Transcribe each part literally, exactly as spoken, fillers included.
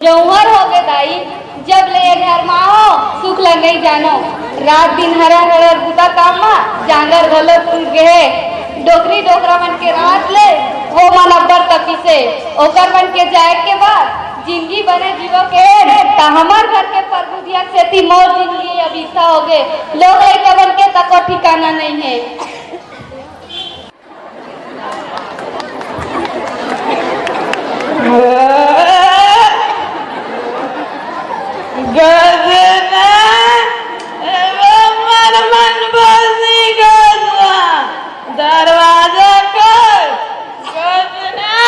जौहर होगे दाई, जब ले ए घर मा हो, सुख ल नइ जानो। रात दिन हरर हरर बुता काम मा, जांगर घलो टूट गे हे। डोकरी डोकरा मन के राज ले, वो मन अब्बड़ तपिसे। ओकर मन के जाए के बाद, जिनगी बने जीवो के हे, त हमर घर के परबुधिया सेती मोर जिनगी अब इत्था होगे। लोग लइका मन के तको ठिकाना नइ हे। गजना, ए वो मन मन बसी गजना, दरवाजा खोल। गजना,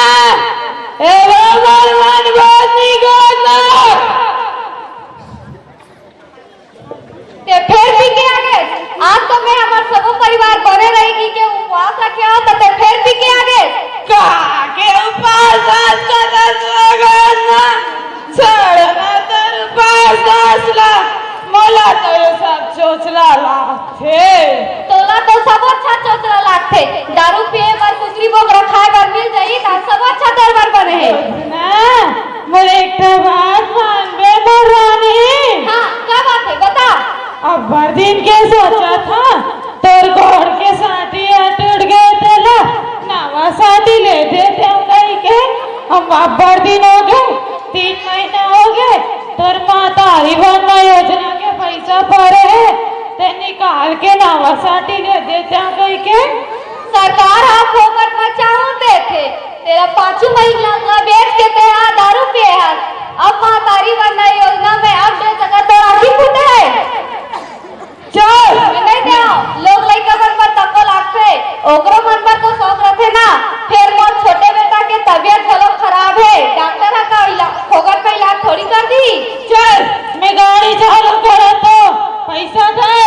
ए वो मन मन बसी गजना। ते फेर पी के आ गे। आज तो मैं हमर सबो परिवार बने रही के उपवास रखे हो, तो ते फेर पी के आ गे। कहाँ के उपवास आज का दस बजे ना? छोड़ ना तर उपवास दस ला। मोला तो ये सब चोचला लागथे। तोला तो सब अच्छा चोचला लागथे। दारू पिए बर कुकरी बोकरा खाए बर मिल जाई, त सब अच्छा तोर बर बने हे। ना, मोर एक ठो बात मानबे मोर रानी। हाँ, का बात हे? बता। अब्बड़ दिन के सोचत हँव, तोर गोड़ के साँटी ह टूट गे तेला, नवा साँटी ले देतेंव कहिके। हम अब्बड़ दिन होगे, तीन महीना होगे, तोर महतारी वंदना योजना के पइसा परे हे, ते निकाल के नवा साँटी ले देतेंव कहिके। सरकार ह फोकट म चाउर देथे, तेला पाँचू महीना ला बेच के ते ह दारू पिए हस। अब महतारी वंदना योजना में अब दे सकत तोर आँखी फूटे हे। चल। मैं नइ देवँव, लोग लइका मन बर तको लागथे, ओकरो मन बर तो शौक रथे ना। फेर मोर छोटे बेटा के तबीयत घलो खराब हे, डॉक्टर ह का इला-, फोकट में इलाज थोड़ी कर दी। चल, मैं गाड़ी चालू करत हँव, पइसा दे।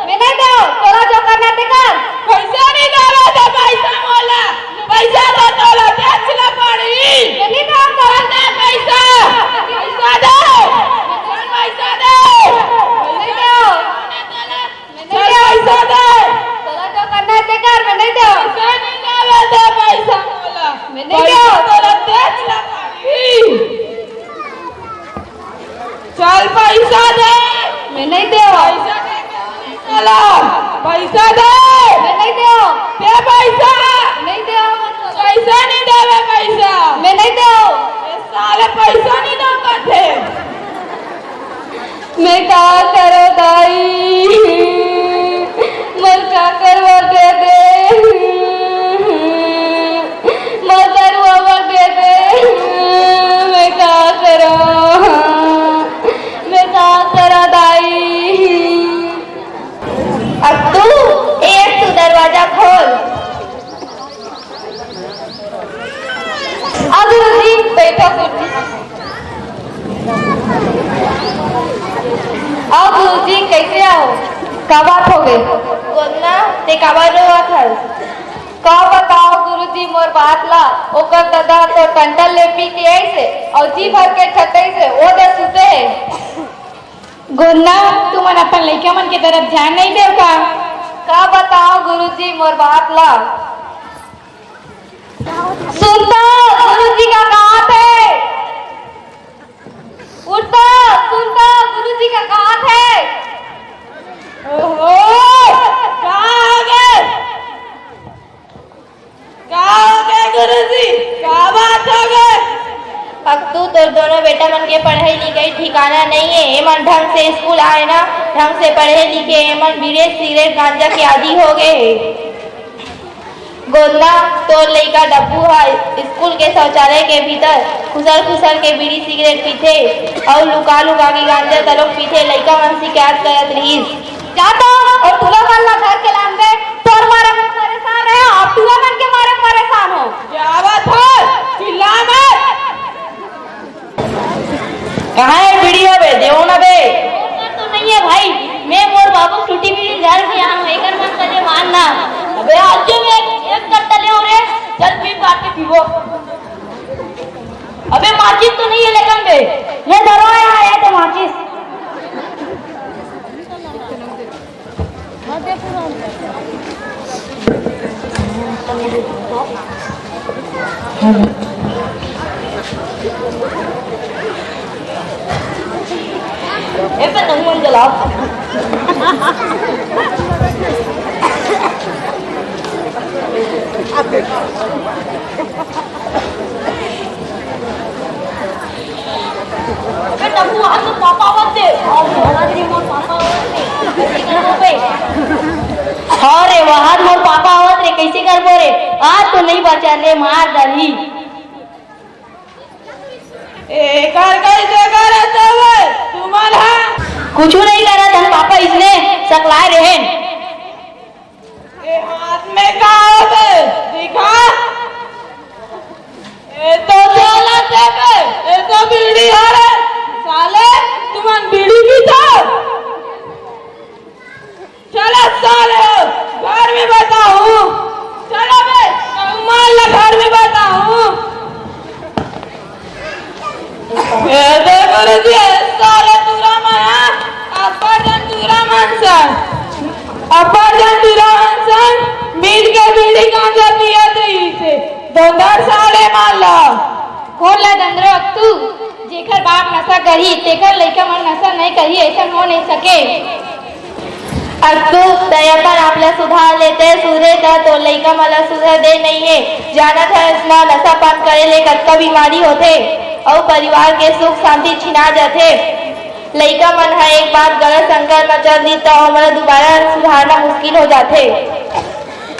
मैं नइ देवँव, तोला जो करना ते कर। पइसा नइ देवँव त पइसा मोला, पइसा तो तोला देच ला पड़ही। मैं नइ देवँव तोला। दे पइसा, पइसा दे, पइसा दे। मैं नइ देवँव। मैं नइ देवँव। पइसा दे। तोला जो करना हे ते कर, मैं नइ देवँव। पइसा नइ देवँव, दे पइसा मोला। मैं नइ देवँव। पइसा तोला देच ला पड़ही। चल पइसा दे। मैं नइ देवँव। पइसा दे के चला। पइसा दे। मैं नइ देवँव। दे पइसा। नइ देवँव। पइसा नइ देवँव, पइसा। मैं नइ देवँव। ए साले पइसा नइ देवँव कथे। मैं का करँव दाई, मोर चाकर बर दे दे, मोर दरुहा बर दे दे, मैं का करँव, मैं का करँव दाई। अब तू, ए अब तू दरवाजा खोल। आ गुरुजी, बइठो कुर्सी। आ गुरुजी, कइसे हव? का बात होगे? गोदना, ते काबर रोवत हस? का बतावँव गुरुजी मोर बात ला, ओकर ददा ह तो टंटा ले पी के आइस हे, अउ जी भर के ठटइस हे, ओ दे सुते हे। गोदना, तुमन अपन लइका मन के तरफ ध्यान नइ देव का? का बतावँव गुरुजी मोर बात ला। सुन तो, गुरुजी का कहात हे। उठ तो, सुन तो, गुरुजी का कहात हे। ओहो, का होगे? का होगे गुरुजी? का बात होगे? अक्तू, तोर दोनों बेटा मन के पढ़ई लिखई ठिकाना नइ हे। एमन ढंग से स्कूल आए ना, ढंग से पढ़े लिखे, एमन बीड़ी सिगरेट गांजा के आदी होगे हे। गोदना, तोर लइका डब्बू ह स्कूल के शौचालय के भीतर खुसर-खुसर के बीड़ी सिगरेट पीथे अउ लुका-लुका के गांजा तलोक पीथे, लइका मन शिकायत करत रिहिस। जा तो, अउ टूरा मन ला घर के लान दे, तोर मारे में परेशान रहे, अब टूरा मन के मारे में परेशान हो। जावत हो, चिल्ला मत। कहाँ हे बीड़ी बे? देवो ना बे। ओकर तो नइ हे भाई, मैं मोर बाबू टूटी बीड़ी डाल के आए हँव, एकर मन करे मार ना। अबे आज जो मैं एक कट्टा ले रे, चल पी काट के पीबो। अबे माचिस तो नइ हे लेकन बे। ले धरो यार, ये तो माचिस। ए पे नहूं मन जलाओ। ए पे नहूं, वहां तो पापा आवत हे। अरे, वहां तो मोर पापा आवत हे। कैसे करबो बे? अरे, वहां तो मोर पापा आवत रे, कैसे करबो रे? आज तो नहीं बचा रे, मार डाली। एकर कइसे करत हवय तुमन ह? कुछु नहीं करत हन पापा, इसने सकलाए रहेन। ए हाथ में का हवे? दिखा। ए तो जलत हे बे, ए तो बीड़ी हरे। साले, तुमन बीड़ी पीथव? चला साले, घर में बताहूं। चला बे, मार ला घर में बताहूं। ए दे गुरुजी, ए साले टूरा मन, अब्बड़ जन टूरा मन सन, अब्बड़ जन टूरा मन सन, मिल के बीड़ी गांजा पियत रहिसे। धोंधर साले मन ला। खोल ला दंदरो अक्तू, जेकर बाप नशा करही, तेकर लइका मन नशा नइ करही, अइसन हो नइ सके। अक्तू, तैं अपन आप ला सुधार लेते, सुधरे त तोर लइका मन ला सुधर दे नइ हे। जानत हस ना, नशा पान करे ले कतका बीमारी होथे, अउ परिवार के सुख शांति छिना जाथे। लइका मन ह एक बार गलत संगत म चल दिस, त ओमन ला दुबारा सुधारना मुश्किल हो जाथे।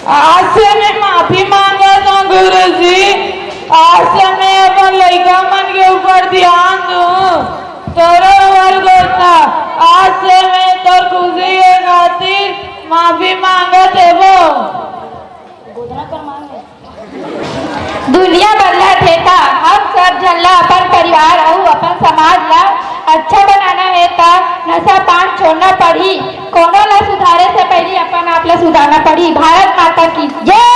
आज से मैं माफी मांगत हूँ गुरुजी, आज से मैं अपन लइका मन के ऊपर ध्यान दूँ। तोरो वर गोता, आज से मैं तोर खुशी के खातिर माफी मांगत हेबो। दुनिया बदलत हे त हम सब झन ला अपन परिवार अउ अपन समाज ला अच्छा बनाना हे त नशा पान छोड़ना पड़ही। कोनो ला सुधारे से पहिली अपन आप ला सुधारना पड़ही। भारत माता की जय।